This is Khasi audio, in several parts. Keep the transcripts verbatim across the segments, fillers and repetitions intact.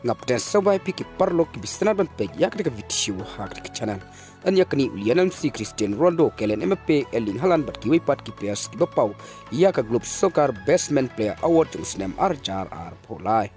Nga pdiang sngewbha ïa phi ki paralok kiba sngewbha ban peit ïa kane ka video ha kane ka channel. Yn ïa kane u Lionel Messi, Cristiano Ronaldo, Kylian Mbappe, Erling Haaland bad kiwei pat ki players kiba paw ïa ka Globe Soccer Best Man Player Award jong u snem ar hajar arphew lai.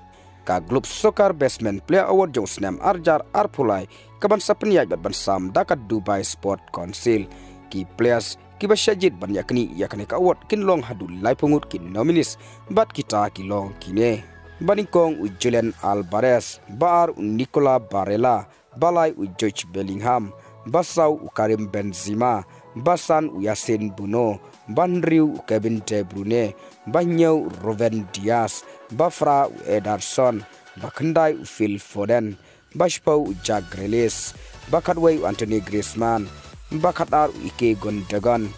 Ka Globe Soccer Best Man Player Award jong u snem ar hajar arphew lai ka ban sa pynïaid bad ban sam da ka Dubai Sport Council. Ki players kiba shah jied ban ïa kane ïa kane ka award kin long haduh laiphew ngut ki nominees bad kita ki long kine: ba nyngkong u Julian Alvarez, ba ar u Nicola Barella, ba lai u Jude Bellingham, ba saw u Karim Benzema, ba san u Yassine Bounou, ba hynriew u Kevin De Bruyne, ba hynñiew u Ruben Dias, ba phra u Ederson, ba khyndai u Phil Foden, ba shiphew u Jack Grealish, ba khatwei u Antoine Griezmann, ba khatar u Ilkay Gundogan,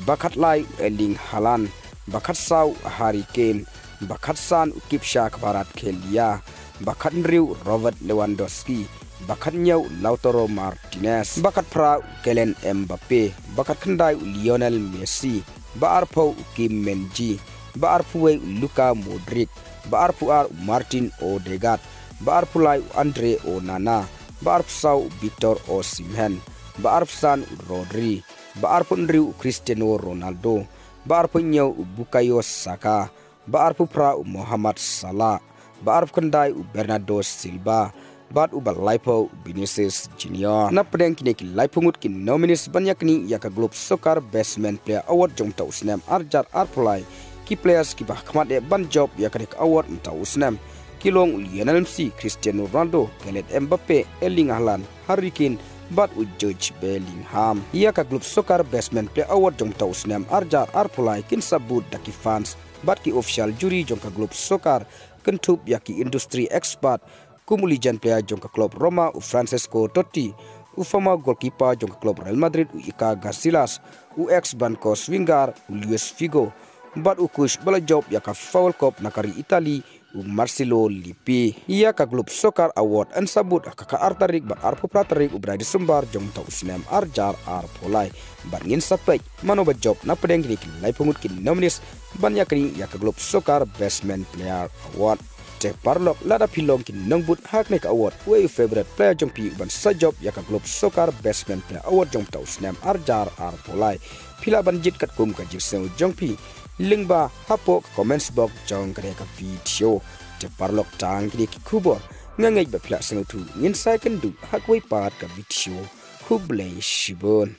ba khatlai u Erling Haaland, ba khatsaw u Harry Kane, ba khatsan u Khepcha Kvaratskhelia, ba khathynriew u Robert Lewandowski, ba khathynñiew u Lautaro Martinez, ba khatphra u Kylian Mbappe, ba khatkhyndai u Lionel Messi, ba arphew u Kim Min-jae, ba arphew wei u Luka Modric, ba arphew ar u Martin Odegaard, ba arphew lai u Andre Onana, ba arphew saw u Victor Osimhen, ba arphew san u Rodri, ba arphew hynriew u Cristiano Ronaldo, ba arphew hynñiew u Bukayo Saka, ba arphew phra u Mohamed Salah, ba arphew khyndai u Bernardo Silva, bad uba laiphew u Vinicius Junior. Na pdeng kine ki laiphew ngut ki nominees ban ïa kane ïa ka Globe Soccer Best Man Player Award jong uta u snem ar hajar arphew lai, ki players kiba hakhmat eh ban jop ïa kane ka award mynta u snem ki long u Lionel Messi, Cristiano Ronaldo, Kylian Mbappe, Erling Haaland, Harry Kane bad u Jude Bellingham. Ïa ka Globe Soccer Best Man Player Award jong uta u snem ar hajar arphew lai kin sa bud da ki fans bad ki official jury jong ka Globe Soccer, kynthup ïa ki industry expert kum u legend player jong ka club Roma u Francesco Totti, u former goalkeeper jong ka club Real Madrid u Iker Casillas, u ex Blancos winger u Luis Figo, bad u coach ba la jop ïa ka FIFA World Cup na ka ri Italy u Marcello Lippi. Ïa ka Globe Soccer Award yn sa bud ha ka khatar tarik bad arphew phra tarik u bnai December jong uta u snem ar hajar arphew lai. Bad ngin sa peit mano ba jop na pdeng kine ki laiphew ngut ki nominees ban ïa kane ïa ka Globe Soccer Best Man Player Award. Te paralok, lada phi long ki nongbud ha kane ka award, uei u favorite player jong phi uban sa jop ïa ka Globe Soccer Best Man Player Award jong uta u snem ar hajar arphew lai? Phi lah ban jied katkum ka jingsngew jong phi lyngba hapoh ka comments box jong kane ka video. Te paralok, tang kine ki khubor, nga ngeit ba phi la sngewthuh. Ngin sa ïakynduh ha kawei pat ka video. Khublei shibun.